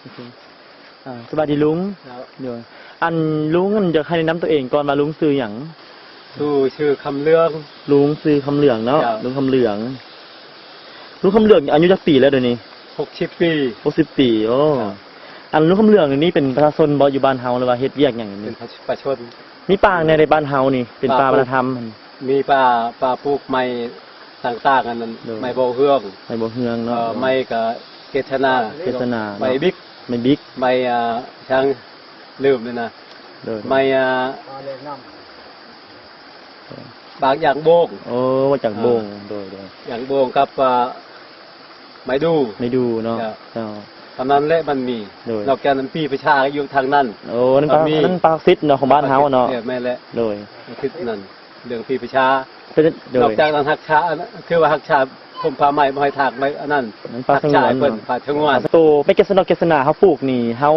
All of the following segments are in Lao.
ໂອເຄ ອ່າ ສະບາຍດີລຸງ. ເຈົ້າ ໂດຍ ອັນ ລຸງ ອັນ ຢາກໃຫ້ແນະນຳຕົວເອງກ່ອນວ່າລຸງຊື່ຫຍັງ? ຊື່ ຊື່ຄຳເຫຼືອງ. ລຸງຊື່ຄຳເຫຼືອງເນາະ. ເຈົ້າ ລຸງຄຳເຫຼືອງ. ລຸງຄຳເຫຼືອງອາຍຸຈັກປີແລ້ວດຽວນີ້? ຫົກສິບປີ. ຫົກສິບປີ. ໂອ້ ເຈົ້າ ອັນລຸງຄຳເຫຼືອງນີ້ເປັນປະຊາຊົນບໍ່ຢູ່ບ້ານເຮົາ ຫຼືວ່າເຮັດວຽກຫຍັງຢູ່ນີ້? ເປັນປະຊາຊົນ. ມີປ່າແນວໃດບ້ານເຮົານີ້ ເປັນປ່າວັດທະນະທຳ? ມີປ່າ ປ່າປູກໄມ້ຕ່າງໆ ອັນນັ້ນ. ໂດຍ ໄມ້ບໍ່ເຮືອງ. ໄມ້ບໍ່ເຮືອງເນາະ. ເອີ ໄມ້ກະເກດຊະນາ. ເກດຊະນາເນາະ. ໄມ້ບິກ. ໄມ້ບິກ. ໄມ້ ອ່າ ຫຍັງ ລືມແລ້ວນະ. ໂດຍ ໄມ້ ອ່າ ບາງຢາງໂບງ. ໂອ້ ຢາງໂບງ. ອ່າ ໂດຍໆ ຢາງໂບງກັບ ອ່າ ໄມ້ດູ່. ໄມ້ດູ່ເນາະ. ເຈົ້າ ເຈົ້າ ເທົ່ານັ້ນແຫຼະມັນມີ. ໂດຍ ນອກຈາກນັ້ນ ປີປະຊາຢູ່ທາງນັ້ນ. ໂອ້ ນັ້ນປ່າ ອັນນັ້ນປ່າສັກສິດເນາະ ຂອງບ້ານເຮົາເນາະ. ເອີ ແມ່ນແຫຼະ. ໂດຍ ສິດນັ້ນ ເລື່ອງຜີປະຊາ. ໂດຍ ນອກຈາກນັ້ນຮັກສາ ຄືວ່າຮັກສາພົມປ່າໄມ້ ບໍ່ໃຫ້ຖາກໄມ້ອັນນັ້ນ. ນັ້ນປ່າສະຫງວນ. ຮັກສາໃຫ້ເພິ່ນເນາະ. ປ່າສະຫງວນ. ໂຕ ແມ່ນເກດຊະນອກເກດຊະນາເຮົາປູກນີ້ ເຮົາ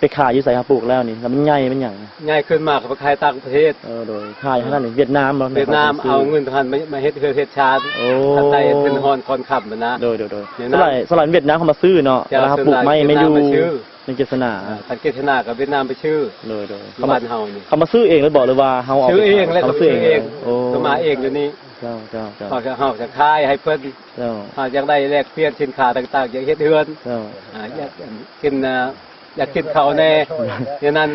ໄປຂາຍຢູ່ໃສ? ເຮົາປູກແລ້ວນີ້ ແລ້ວມັນໃຫຍ່ ມັນຫຍັງ? ໃຫຍ່ຂຶ້ນມາກໍໄປຂາຍຕ່າງປະເທດ. ເອີ ໂດຍ ຂາຍທາງນັ້ນຫວຽດນາມບໍ່? ຫວຽດນາມ. ເອົາເງິນທາງນັ້ນມາ ມາເຮັດເຮືອນເຮັດຊານ. ໂອ້ ທາງໃດເປັນຮ້ອນກ່ອນຄ່ຳນະ. ໂດຍໆໆ. ສ່ວນຫຼາຍ ສ່ວນຫຼາຍຫວຽດນາມເຂົາມາຊື້ເນາະ. ເຈົ້າ ເວລາເຮົາປູກໄມ້ ແມ່ນຢູ່ ຫວຽດນາມມາຊື້ ໃນເກດຊະນາ. ອ່າ ຄັນເກດຊະນາກໍຫວຽດນາມໄປຊື້. ໂດຍໆ. ຢູ່ບ້ານເຮົານີ້ ເຂົາມາຊື້ເອງເລີຍບໍ່ ຫຼືວ່າເຮົາເອົາໄປຂາຍ? ຊື້ເອງແຫຼະ. ເຂົາມາຊື້ເອງ. ໂອ້ ເຂົາມາເອງດຽວນີ້. ເຈົ້າໆໆ. ເຮົາຈະ ເຮົາຈະຂາຍໃຫ້ເພິ່ນ. ເຈົ້າ ເຮົາຢາກໄດ້ແລກປ່ຽນສິນຄ້າຕ່າງໆ ຢາກເຮັດເຮືອນ. ເຈົ້າ ອ່າ ຢາກກິນ ອ່າ ຢາກກິນເຂົ້າແດ່ ແນວນັ້ນ.